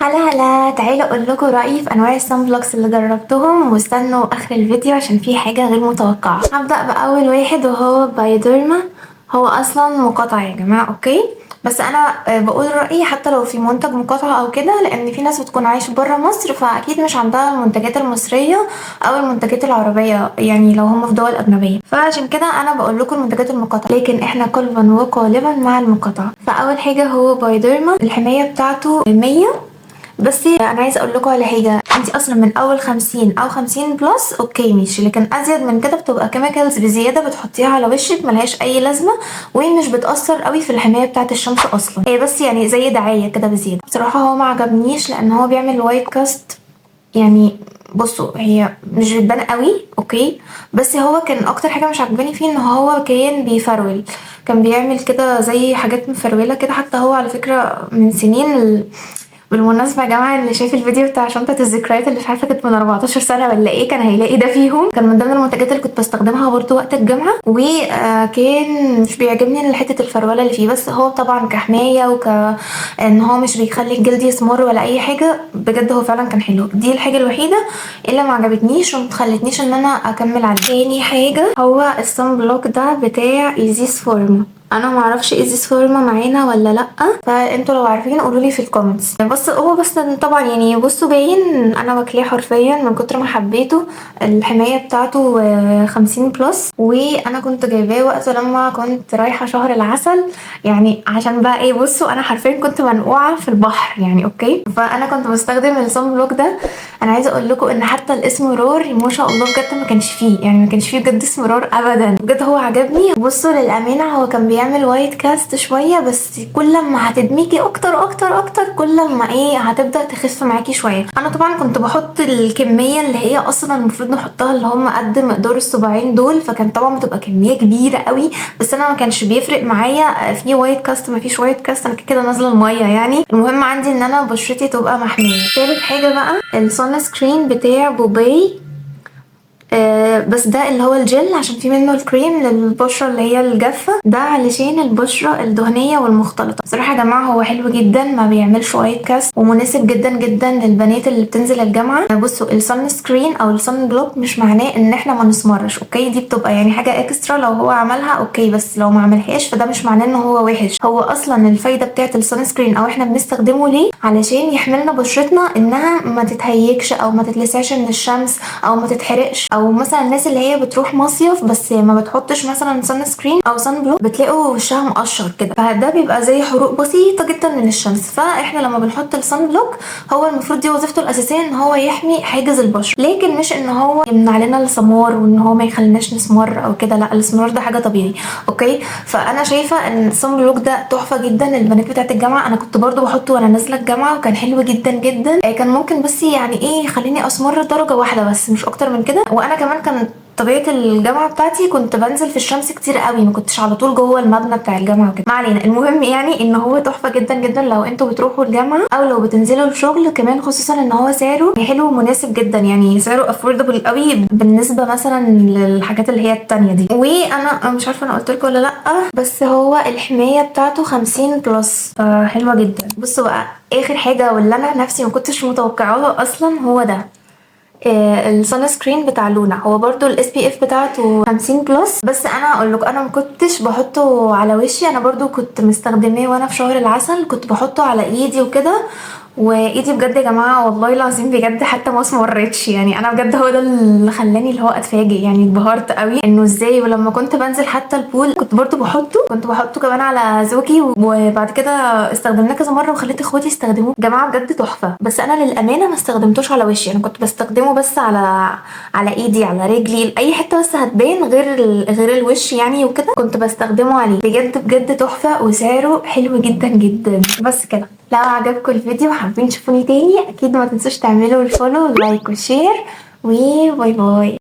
هلا هلا، تعالوا اقول لكم رايي في انواع ال sunblocks اللي جربتهم، واستنوا اخر الفيديو عشان في حاجة غير متوقعه. هبدا باول واحد وهو بايوديرما. هو اصلا مقاطعه يا جماعة، okay؟ بس انا بقول رايي حتى لو في منتج مقاطعه او كده، لان في ناس بتكون عايشه برا مصر فاكيد مش عندها المنتجات المصرية او المنتجات العربيه، يعني لو هم في دول اجنبيه، فعشان كده انا بقول لكم المنتجات المقاطعه، لكن احنا قلبا وقالبا مع المقاطعه. فاول حاجة هو بايوديرما، الحماية بتاعته 100. بس انا عايزه اقول لكم على حاجه، انت اصلا من اول 50 او 50 plus okay ماشي، لكن ازيد من كده بتبقى chemicals بزيادة بتحطيها على وشك ملهاش اي لازمه، ومش بتاثر قوي في الحماية بتاعه الشمس اصلا، هي بس يعني زي دعاية كده بزياده. بصراحة هو ما عجبنيش لان هو بيعمل white cast، يعني بصوا هي مش بتبان قوي okay، بس هو كان اكتر حاجة مش عجباني فيه ان هو كان بيفرول، كان بيعمل كده زي حاجات مفروله كده. حتى هو على فكرة من سنين بالمناسبة يا جماعة، اللي شايف الفيديو بتاع شنطة الذكريات اللي مش عارفة كانت من 14 سنة ولا ايه، كان هيلاقي ده فيهم، كان من ضمن المنتجات اللي كنت بستخدمها برضو وقت الجامعة، وكان مش بيعجبني حتة الفرولة اللي فيه. بس هو طبعا كحماية وك ان هو مش بيخلي الجلد يسمر ولا اي حاجة، بجد هو فعلا كان حلو. دي الحاجة الوحيدة اللي ما عجبتنيش ومخلتنيش ان انا اكمل عليه. تاني حاجة هو ال sunblock ده بتاع ايزيس فورما. انا ما اعرفش ايزيس فورما معانا ولا لا، فانتوا لو عارفين قولوا لي في ال comments. بس هو بس طبعا يعني بصوا باين انا واكلاه حرفيا من كتر ما حبيته. الحماية بتاعته 50 plus، وانا كنت جايباه وقت لما كنت رايحة شهر العسل، يعني عشان بقى ايه، بصوا انا حرفيا كنت منقوعه في البحر يعني okay. فانا كنت بستخدم ال sunblock ده. انا عايزه اقول لكم ان حتى الاسمرار ما شاء الله بجد ما كانش فيه، يعني ما كانش فيه بجد اسمرار ابدا، بجد هو عجبني. بصوا للامانة هو كان بيعمل white cast شويه، بس كل ما هتدمجي اكتر اكتر اكتر كل ما ايه هتبدا تخف معاكي شويه. انا طبعا كنت بحط الكمية اللي هي اصلا المفروض نحطها اللي هم قد مقدار الصباعين دول، فكان طبعا بتبقى كمية كبيرة قوي، بس انا ما كانش بيفرق معايا في white cast ما فيش white cast، انا كده كده نازله المية يعني. المهم عندي ان انا بشرتي تبقى محميه. تالت حاجة بقى ال sunscreen بتاع بوباي، بس ده اللي هو الجل عشان في منه الكريم للبشرة اللي هي الجافة، ده علشان البشرة الدهنية والمختلطة. بصراحة يا جماعة هو حلو جدا، ما بيعملش white cast، ومناسب جدا جدا للبنات اللي بتنزل الجامعة. بصوا ال sunscreen او ال sunblock مش معناه ان احنا ما نسمرش okay، دي بتبقى يعني حاجة extra لو هو عملها okay، بس لو ما عملهاش فده مش معناه ان هو وحش. هو اصلا الفايدة بتاعت ال sunscreen او احنا بنستخدمه ليه؟ علشان يحملنا بشرتنا انها ما تتهيجش او ما تتلسعش من الشمس او ما تتحرقش، او مثلا الناس اللي هي بتروح مصيف بس ما بتحطش مثلا sunscreen او sunblock بتلاقوا وشها مقشر كده، فده بيبقى زي حروق بسيطة جدا من الشمس. فاحنا لما بنحط ال sunblock هو المفروض دي وظيفته الاساسية ان هو يحمي حاجز البشرة، لكن مش ان هو يمنع لنا السمار وان هو ما يخليناش نسمر او كده، لا الاسمرار ده حاجة طبيعي okay. فانا شايفه ان ال sunblock ده تحفة جدا للبنات بتاعه الجامعه. انا كنت برضو بحطه وانا نازله الجامعة وكان حلو جدا جدا. كان ممكن بس يعني ايه يخليني اسمر درجه واحدة بس مش اكتر من كده. وانا كمان كان طبيعة الجامعة بتاعتي كنت بنزل في الشمس كتير قوي، ما كنتش على طول جوه المبنى بتاع الجامعة وكده. ما علينا، المهم يعني ان هو تحفة جدا جدا لو انتوا بتروحوا الجامعة او لو بتنزلوا الشغل كمان، خصوصا ان هو سعره حلو ومناسب جدا، يعني سعره affordable قوي بالنسبة مثلا للحاجات اللي هي التانية دي. وانا مش عارفه انا قلت لكم ولا لا، بس هو الحماية بتاعته 50 plus، فحلوه جدا. بصوا بقى اخر حاجة واللي انا نفسي ما كنتش متوقعاها اصلا هو ده ال sunscreen بتاع لونا. هو برضو ال SPF بتاعته 50 plus، بس انا اقول لكم انا ما كنتش بحطه على وشي، انا برضو كنت مستخدماه وانا في شهر العسل، كنت بحطه على ايدي وكده، وايدي بجد يا جماعة والله العظيم بجد حتى ما اسمرتش، يعني انا بجد هو ده اللي خلاني اللي هو اتفاجئ، يعني اتبهرت قوي انه ازاي. ولما كنت بنزل حتى ال pool كنت برضو بحطه، كنت بحطه كمان على زوجي، وبعد كده استخدمناه كذا مرة وخليت اخواتي يستخدموه. جماعة بجد تحفة. بس انا للامانة ما استخدمتوش على وشي، انا كنت بستخدمه بس على ايدي على رجلي اي حتة بس هتبان غير الوش يعني وكده، كنت بستخدمه عليه. بجد بجد تحفة وسعره حلو جدا جدا. بس كده، لو عجبكم الفيديو وحابين تشوفوني تاني اكيد ما تنسوش تعملوا ال follow like و share، و bye bye.